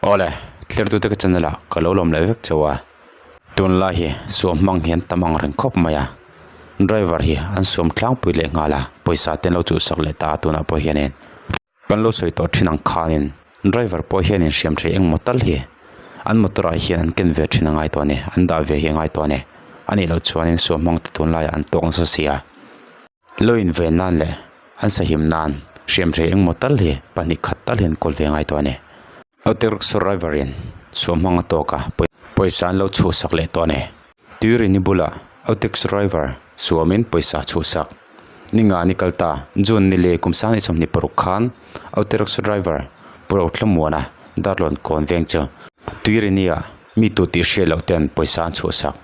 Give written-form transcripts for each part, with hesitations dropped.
Awle, thlertute ka channel ah ka lo lawm leh vek chauh a, tunlai hi suam hmang hian tam ang reng khawp mai a, driver hi an suam tlangpui leh nghal a, pawisa te an lo chhuhsak leh ta a tunah pawh hianin kan lo sawi tawh thin ang khanin driver pawh hianin hriam thei engmaw tal hi an motor ah hian an ken ve thin a ngai tawh a ni, an dah ve hi a ngai tawh a ni, a nih loh chuanin suam hmang te tunlaiah an tawk nasa si a. Lo inven nan leh an sahim nan hriamhrei engmaw tal hi pahnih khat tal hian kawl ve ngai tawh a ni. Auto rickshaw driver in suamhmang a tawk a, pawisa an lo chhuhsak leh tawh a ni. Tuirini bulah auto rickshaw driver suamin pawisa chhuhsak. Ninga ni kal ta, June ni leh kum sang ni 26 khan auto rickshaw driver Pu Rothlamuana Darlawn kawn veng chu Tuirini ah mi tu tih hriat loh ten pawisa an chhuhsak.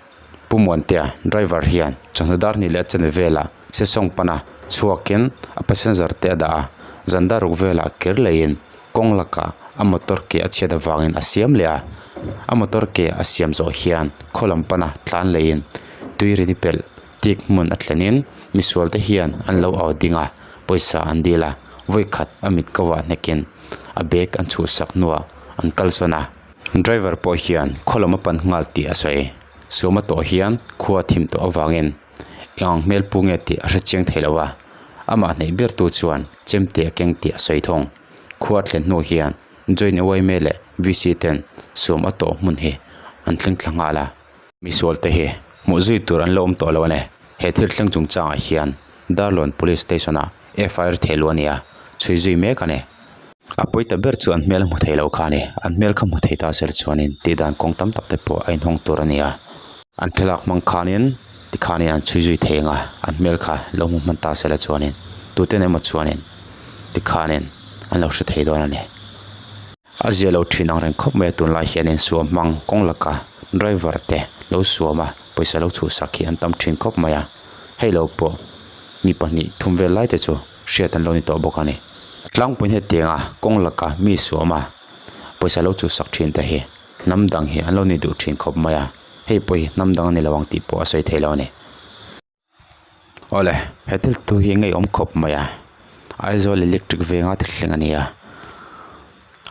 Pu Muantea, driver hian chawhnu dar hnih leh a chane velah sesawng pana chhuakin a passenger te a dah a, zan dar ruk velah kir leiin kawng lakah a motor ke a chhiat avangin a siam leh a, a motor ke a siam zawh hian khaw lam pana tlan leiin tui rini pelh tik hmun a thlenin misual te hian an lo au ding a, pawisa an dil a, vawi khat a mit ko ah hnekin a bag an chhuhsak hnuah an kalsawn a. Driver pawh hian khaw lam a pan nghal tih a sawi. Suama tawh hian khua thim tawh avangin eng ang hmel pu nge tih a hre chiang thei lo a, amah hnaih ber tu chuan chemte a keng tih a sawi thung. Khua thlen hnu hian Join Uaime leh VC ten suam a tawh hmun hi an thleng thla nghal a. Misual te hi hmuh zui tur an lo awm tawh lo a ni. He thil thleng chungchangah hian Darlawn Police Station ah FIR thei luh a ni a, chhui zui mek a ni. A pawi ta ber chu an hmel a hmu thei lo kha a ni. An hmel kha hmu thei ta sel chuanin tih dan kawng tam tak te pawh a inhawng tur a ni a. An thlalak hmang khanin tikhanin an chhui zui thei ang a, an hmel kha lo hmu hman ta sela chuanin tuten emaw chuanin tikhanin an lo hre thei dawn a ni. A zia lo thin ang reng khawp mai a tunlai hianin suam hmang kawng laka driver te lo suam a pawisa lo chhuhsak hi an tam thin khawp mai a, hei lo pawh mi pahnih thum vel lai te chu hriat an lo ni tawh bawk a ni. Tlangpui hetianga kawng laka mi suam a pawisa lo chhuhsak thin te hi hnam dang hi an lo ni duh thin khawp mai a, hei pawh hi hnam dang a ni lo ang tih pawh a sawi thei lo a ni. Awle he thil tu hi ngeiawm khawp mai a Aizawl electric venga thil thleng a ni a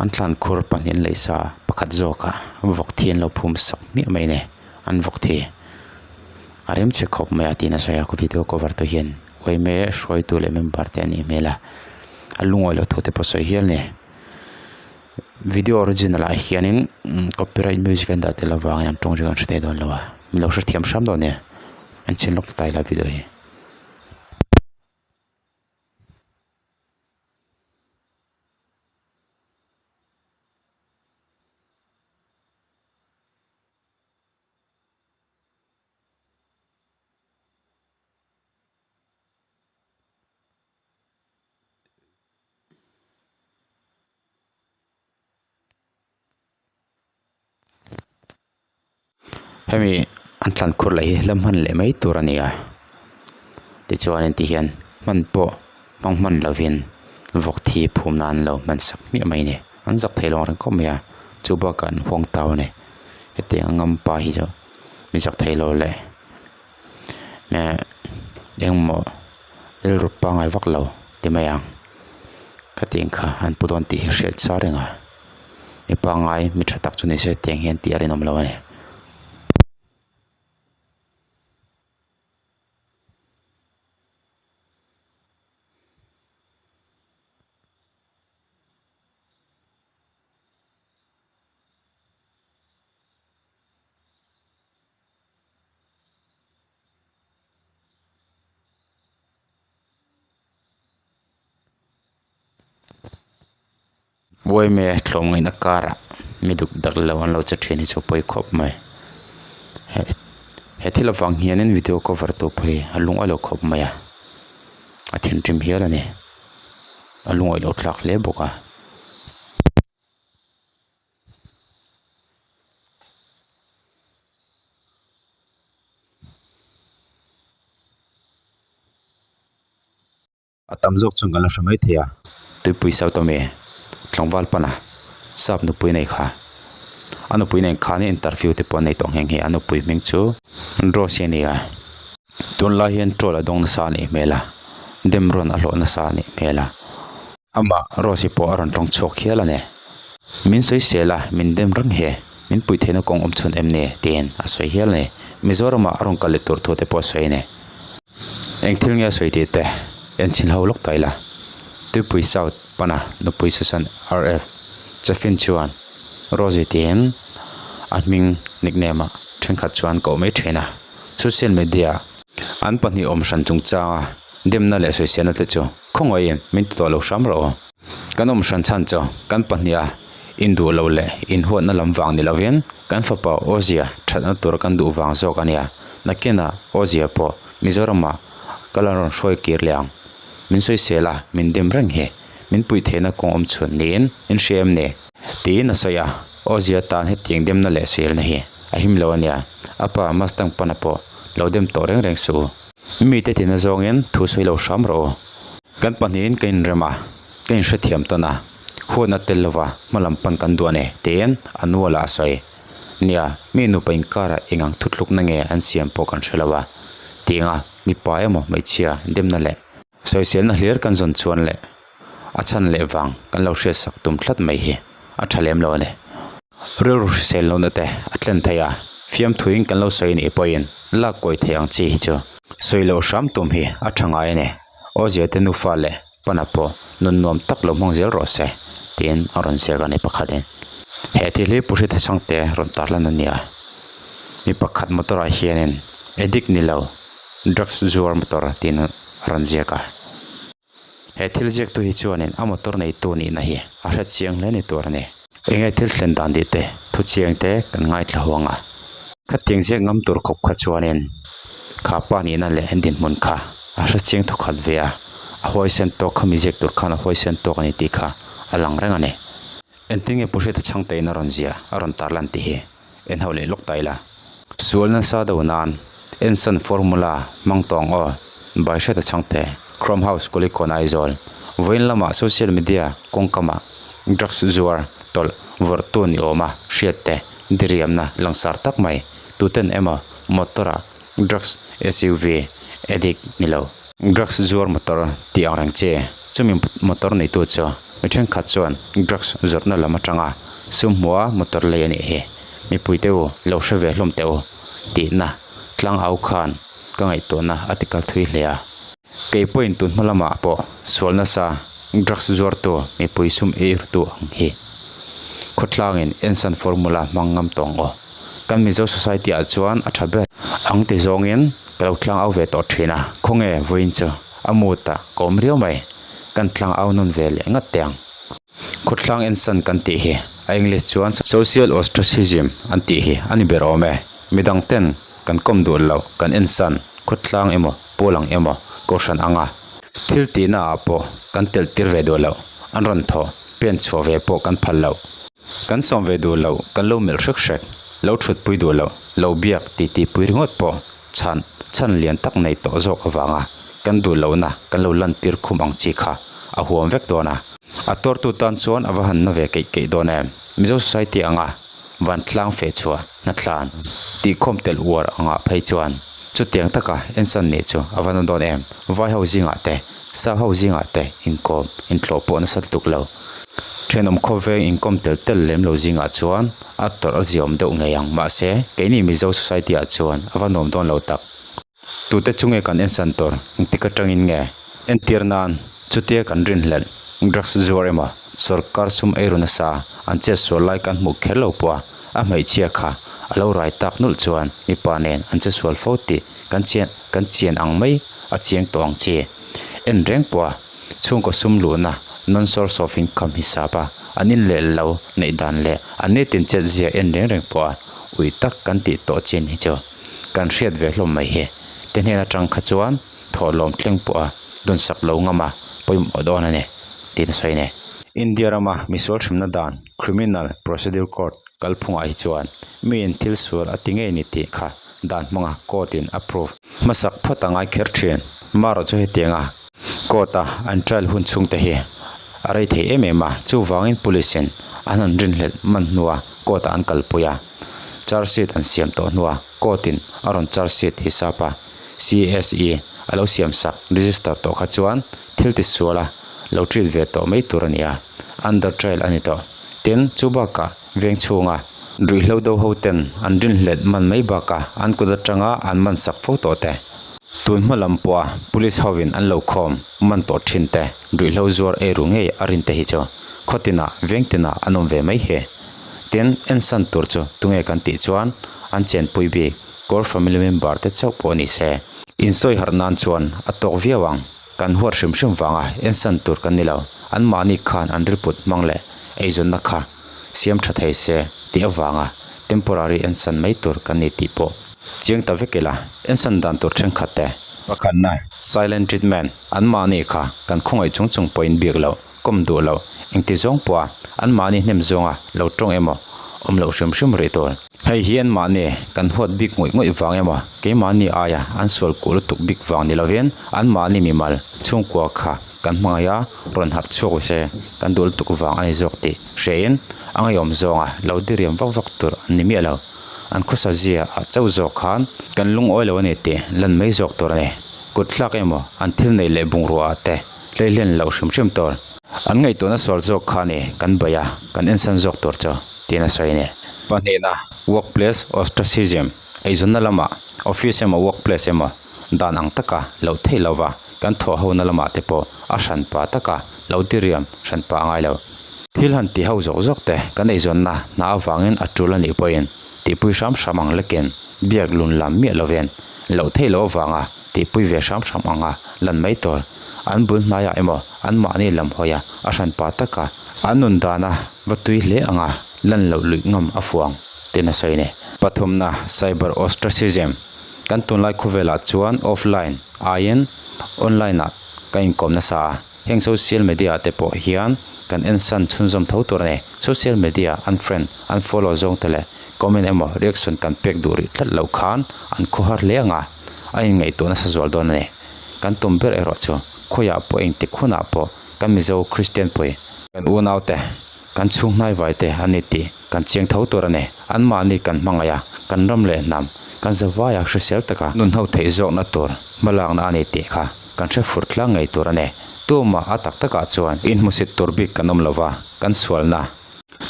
an thlan khur pahnih an laih sa pakhat zawk ah vawk thi an lo phum sak hmiah mai a ni an vawk thi a rem chhe khawp mai a tiin a sawi a video cover tu hian uaime hruaitu leh member te anih hmel a a lungawi loh thu te pawh a sawi hial a ni video original ah hianin copyright music an dah tel avangin an tawng ring an hre thei dawn lo a min lo hrethiam hram dawn nia an chhin lawk ta ila video hi. Hemi an tlan khur leh hi la hman leh mai tur a ni a tichuanin ti hian hman pawh hmang hman lovin vawk thi phum nan an lo hman sak hmiah mai a ni an zak thei lo ang reng khawp mai a chu bakah an huang tau a ni hetiang a ngam pa hi chu mi zak thei lo leh eh engmaw rilru pangngai vak lo ti mai ang khatiang kha an pu dawn tih hi a hriat sa reng a mi pangngai mi tha tak chu ni se tiang hian tih a rinawm lo a ni. Uaime tlawmngaihna karah mi duk dak lo an lo che thin hi chu pawi khawp mai he thil avang hianin video cover tu pawh hi a lung a lo khawp mai a a thinrim hial a ni a lungawi loh thlak hle bawk a. A tam zawk chuan kan la hre mai thei a tuipui sau tawm e tlangval pana sap nupui nei kha a nupui nen khan interview te pawh an nei tawh nghe nghe a nupui hming chu Rose a ni a tunlai hian troll a dawng nasa a nih hmel a dem rawn a hlawh nasa a nih hmel a amah Rose-i pawh a rawn tawng chhuak hial a ni. Min sawisel a, min dem reng hi min puih theihna kawng awm chhun em ni? tiin a sawi hial a ni. Mizoramah a rawn kal leh tur thu te pawh a sawi a ni. Eng thil nge a sawi tih te en chhin ho lawk ta ila. Tuipui South pana nupui Susan RF Chaffin chuan Rosie tiin a hming nickname ah thenkhat chuan koh mai thin a. Social media ah an pahnih awm hran chungchanga demna leh sawiselna te chu khawngaihin min ti tawh lo hram rawh aw. Kan awm hran chhan chu kan pahniha induh loh leh inhuatna lam vang ni lovin kan fapa Ozia thatna tur kan duh vang zawk a nia. Nakinah Ozia pawh Mizoramah ka la rawn hruai kir leh ang. Min sawisel a, min dem reng hi. Min puih theihna kawng awm chhun niin in hria em ni? Tiin a sawi a, Ozia tan hetiang demna leh sawielna hi a him lo a nia. A pa Mustang pana pawh lo dem tawh reng reng suh u. Mite tina zawngin thu sawi lo hram rawh u. Kan pahnihin ka inrem a, ka inhrethiam tawn a, huatna tel lova hma lam pan kan duh a ni, tiin a nual ah a sawi. Nia, mi nupa inkarah eng ang thuthlukna nge an siam pawh kan hre lo a, tianga mipa emaw hmeichhia demna leh sawiselna hlir kan zawn chuan leh a chhan leh vang kan lo hriatsak tum tlat mai hi a tha lem lo a ni. Rilru hrisel lohna te a thlen thei a, fiamthuin kan lo sawi nih pawhin lak kawi thei ang chi hi chu sawi loh hram tum hi a tha ngai a ni. Awzia te nufa leh pana pawh nun nuam tak lo hmang zel rawh se tiin a rawn ziak a ni pakhatin. He thil hi Pu Hritha Chhangte rawn tarlan a ni a, mi pakhat motor ah hianin addict ni lo drugs zuar motor tiin a rawn ziak a. He thil ziaktu hi chuanin a motor neitu nihna hi a hre chiang hle ni tur a ni. Enge thil thlen dan tih te thu chiang te kan ngaithla huang a. Khatiang ziak ngam tur khawp kha chuanin kha pa nihna leh dinhmun kha a hre chiang thawkhat ve a, a huaisen tawk kha mi ziak tur khan a huaisen tawk a ni tih kha a lang reng a ni. Engtin nge Pu Hriata Chhangtein a rawn ziah a rawn tarlan tih hi en ho leh lawk ta ila. Sual nasa deuh nan ensan formula hmang tawng aw by Hriata Chhangte, Chrome House Kulikawn Aizawl. Vawiin lamah social media kawngkamah drugs zuar tawlh vawrhtu ni awma hriatte diriamna langsar tak mai tuten emaw motor ah drugs SUV addict ni lo. Drugs zuar motor tih ang reng che chumi motor neitu chu mi thenkhat chuan drugs zawrhna lam atanga sum hmuha motor lei a nih hi mipui te u lo hre ve hlawm teh u tihna tlang au khan ka ngaihtuahna a ti kal thui hle a. Kei pawhin tun hma lamah pawh sual nasa drugs zuartu mipui sum ei rutu ang hi khawtlangin ensan formula hmang ngam tawh ang aw. Kan Mizo society ah chuan a tha ber ang ti zawngin ka lo tlang au ve tawh thin a, khawnge vawiin chu a mood ah ka awm riau mai, kan tlang au nawn ve leh ngat teh ang. Khawthlang ensan kan tih hi a English chuan social ostracism an tih hi a ni ber awm e, midang ten kan kawm duh loh kan ensan khawthlang emaw pawl ang emaw kohhran anga thil tihna ah pawh kan telh tir ve duh loh an rawn thaw pen chhuah ve pawh kan phal loh. Kan sawm ve duh loh, kan lo melh hrek hrek, lo thutpui duh loh, lo biak titi pui ringawt pawh chhan chhan lian tak nei tawh zawk avanga kan duh lohna kan lo lantir khum ang chi kha a huam vek dawn a. A tuartu tan chuan a va han na ve keih keih dawn em? Mizo Society anga vantlang feh chhuah hnathlan tihkhawm telh uar angah phei chuan chutiang taka ensan nih chu a va na dawn em? Vai ho zingah te, sap ho zingah te inkawm intlawh pawh nasa lutuk lo. Thenawm khawveng inkawm tel tel lem lo zingah chuan a tawrh a ziaawm deuh ngei ang. Mahse, keini Mizo society ah chuan a va nuam dawn lo tak. Tute chu nge kan ensan tur? Engtik atangin nge? Entir nan, chutia kan rinhlelh, drugs zuar emaw, sorkar sum eiru nasa an chet sual lai kan hmuh kher lo pawh a, a hmeichhia kha a lo rai tak nulh chuan mipa nen an che sual fo tih kan chian kan chian ang mai a chiang tawh ang chi. En reng pawh a. Chhungkaw sum luhna, non source of income, hisap a, an in leh lo neih dan leh an nitin chet zia en reng reng pawh a ui tak kan tih tawh chin hi chu kan hriat ve hlawm mai hi. Te hnen atang kha chuan thawhlawm thleng pawh a dunsak lo ngam a pawimawh dawn a ni tiin a sawi a ni. India rama misual hrimna dan, Criminal Procedure Code, kalphungah hi chuan miin thil sual a ti ngei ni tih kha dan hmanga court in a prove hmasak phawt a ngai kher thin. Marawh chu hetianga Court a an trial hun chhung te hi a rei thei em em a, chuvangin police in an han rinhlelh man hnua court ah an kalpui a, charge sheet an siam tawh hnua court in a rawn charge sheet hisap a, CSE a lo siam sak register tawh kha chuan thil ti sual a lo treat ve tawh mai tur a ni a, under trial a ni tawh. Tin, chu bakah veng chhunga ruihhlo do ho ten an rinhlelh man mai bakah an kut atanga an man sak fo tawh te. Tun hma lam pawha police hovin an lo khawm man tawh thin te, ruihhlo zuar ei ru ngei a rin te hi chu khaw tinah veng tinah an awm ve mai hi. Tin, ensan tur chu tunge kan tih chuan an chenpui bik core family member te chauh pawh ni se. Insawi harh nan chuan a tawk viau ang. Kan huat hrim hrim vanga ensan tur kan ni lo. Anmahni khan an rilput hmang leh eizawnna kha siam tha thei se tih avanga temporary ensan mai tur kan ni tih pawh chiang ta vek ila. Ensan dan tur thenkhat te. Pakhatna, silent treatment, anmahni kha kan khawngaih chung chung pawhin biak loh, kawm duh loh, engti zawng pawha anmahni hnem zawnga lo tawng emaw awm loh hrim hrim rih tur. Hei hi anmahni kan huat bik ngawih ngawih vang emaw, keimahni aia an sual kuh lutuk bik vang ni lovin anmahni mimal chhungkua kha kan hmangaih a, rawn harh chhuak ve se kan duh lutuk vang a ni zawk tih hrein a ngeiawm zawnga lo diriam vak vak tur an ni miah lo. An khawsa zia ah chauh zawk khan kan lungawi lo a ni tih lan mai zawk tur a ni. Kut thlak emaw an thil neih leh bungrua ah te hleihlen loh hrim hrim tur. An ngaihtuahna sual zawk kha a ni kan baih a, kan ensan zawk tur chu. Tiin a sawi a ni. Pahnihna, Workplace ostracism, eizawnna lamah office emaw workplace emaw dan ang taka loh theih lova kan thawh hona lamah te pawh a hranpa taka lo diriam hranpa a ngai lo. Thil han ti ho zawk zawk te kan eizawnna hna avangin a tul a nih pawhin tihpui hram hram ang lekin biak lun lam miah lovin loh theih loh avanga tihpui ve hram hram anga lan mai tur. An bul hnaiah emaw anmahni lam hawia a hranpa taka an nun dana va tui hle anga lan loh luih ngam a fuang tiin a sawi a ni. Pathumna, Cyber Ostracism, Kan tunlai khawvelah chuan offline aiin online ah kan inkawm nasa a, heng social media ah te pawh hian kan ensan chhunzawm tho tur a ni. Social media an friend, an follow zawng te leh comment emaw reaction kan pek duh rih tlat loh khan an khawhar hle anga a inngaihtuah nasa zual dawn a ni. Kan tum ber erawh chu khawiah pawh engtik hunah pawh kan Mizo Kristian pui, kan unaute, kan chhung hnaivai te an ni tih kan chiang tho tur a ni. Anmahni kan hmangaih a, kan ram leh hnam, kan zavaia hrisel taka nun ho theih zawkna tur hmalakna a ni tih kha kan hre fur tlang ngei tur a ni. Tumah a tak takah chuan inhmusit tur bik kan awm lova, kan sualna,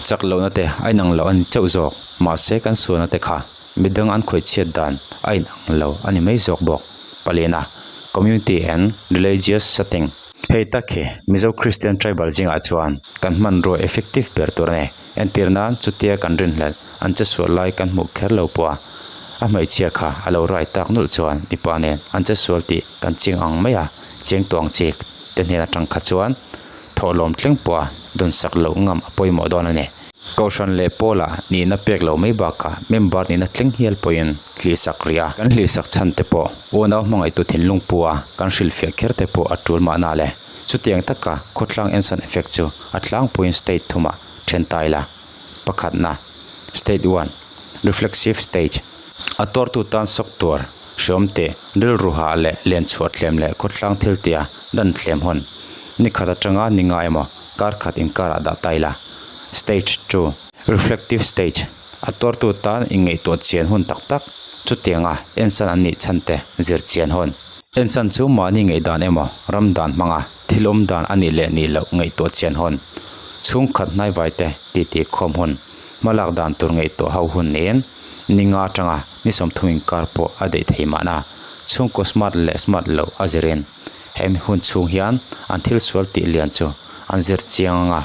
chak lohna te a inang loh a ni chauh zawk. Mahse kan sualna te kha midang an khawih chhiat dan a inang lo a ni mai zawk bawk. Palina, Community and Religious Setting. Hei tak hi Mizo Christian Tribal zingah chuan kan hmanrua effective ber tur a ni. Entir nan chutia kan rinhlelh an che sual lai kan hmuh kher lo pawh a, a hmeichhia kha a lo rai tak nulh chuan mipa nen an che sual tih kan ching ang mai a, chiang tuang chik te hnen atang kha chuan thawhlawm thleng pawh a dawnsak loh ngam a pawimawh dawn a ni. Kohhran leh pawlah nihna pek lo mai bakah member nihna thleng hial pawhin hlihsak rih a. Kan hlihsak chhan te pawh unau hmangaihtu thinlung pu a kan hrilhfiah kher te pawh a tul mahna le. Chutiang taka khawtlang ensan effect chu a tlangpuiin state thumah then ta ila. Pakhatna, State one, Reflexive stage, A tuartu tan sawk tuar, hreawm teh, rilru hah leh lenchhuah thlem leh khawtlang thil tia dan thlem hawn. Ni khat atanga ni nga emaw kar khat inkarah dah ta ila. Stage 2, Reflective stage, A tuartu tan inngaihtuah chian hun tak tak, chutianga ensan an nih chhan te zir chian hawn. Ensan chu mahni ngaihdan emaw ram dan hmanga thil awm dan a nih leh nih loh ngaihtuah chian hawn. Chhungkhat hnaivai te titi khawm hun, hmalak dan tur ngaihtuah ho hun niin ni nga atanga ni 30 inkar pawh a daih thei mahna chhungkaw smart leh smart loh a zirin. Hemi hun chhung hian an thil sual tih lian chu an zir chiang ang a,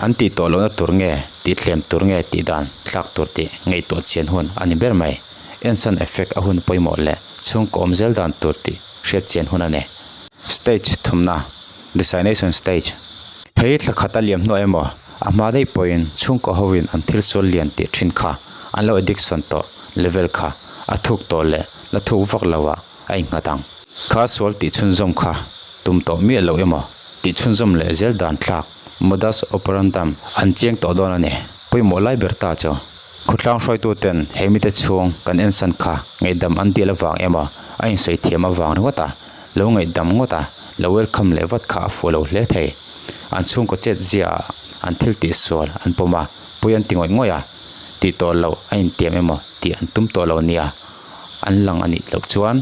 an tih tawh lohna tur nge tih thlem tur nge tih dan thlak tur tih ngaihtuah chian hun a ni ber mai. Ensan effect a hun pawimawh leh chhungkaw awm zel dan tur tih hriat chian hun a ni. Stage thumna, Resignation stage, Hei thla khat a liam hnuah emaw a hma daih pawhin chhungkaw hoin an thil sual lian tih thin kha an lo addiction tawh level kha a thuk tawh leh la thuk vak lo ah a innghat ang. Kha sual tih chhunzawm kha tum tawh miah lo emaw tih chhunzawm leh zel dan thlak modus operandum an chiang tawh dawn a ni. Pawimawh lai ber ta chu khawtlang hruaituten he mite chhung kan ensan kha ngaihdam an dil avang emaw a insawi thiam avang ringawt a lo ngaihdam ngawt a lo welcome leh vat kha a fuh lo hle thei. An chhungkaw chet zia ah an thil tih sual an pawm a pui an ti ngawih ngawih a tih tawh loh a intiam emaw tih an tum tawh lo nia an lang a nih loh chuan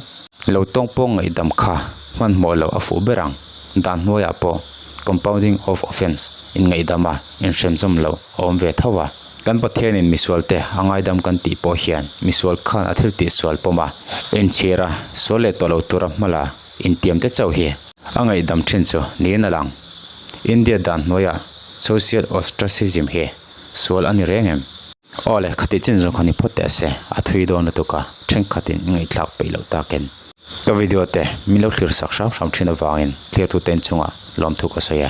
lo tawng pawh ngaihdam kha hmanhmawh loh a fuh ber ang. Dan hnuaiah pawh. Compounding of offence, inngaihdam a, inhrem zawm loh a awm ve tho a. Kan Pathianin misualte a ngaidam kan tih pawh hian misual khan a thil tihsual pawm a, enchhir a, sual leh tawh lo tura hmala intiam te chauh hi a ngaihdam thin chu niin a lang. India dan hnuaiah social ostracism hi sual a ni reng em? Aw le, khatih chin zawng kha ni phawt teh se, a thui dawn lutuk a, thenkhatin i ngaihthlak peih loh takin. Ka video te min lo thlir sak hram hram thin avangin thlir tute inchungah lawmthu ka sawi e.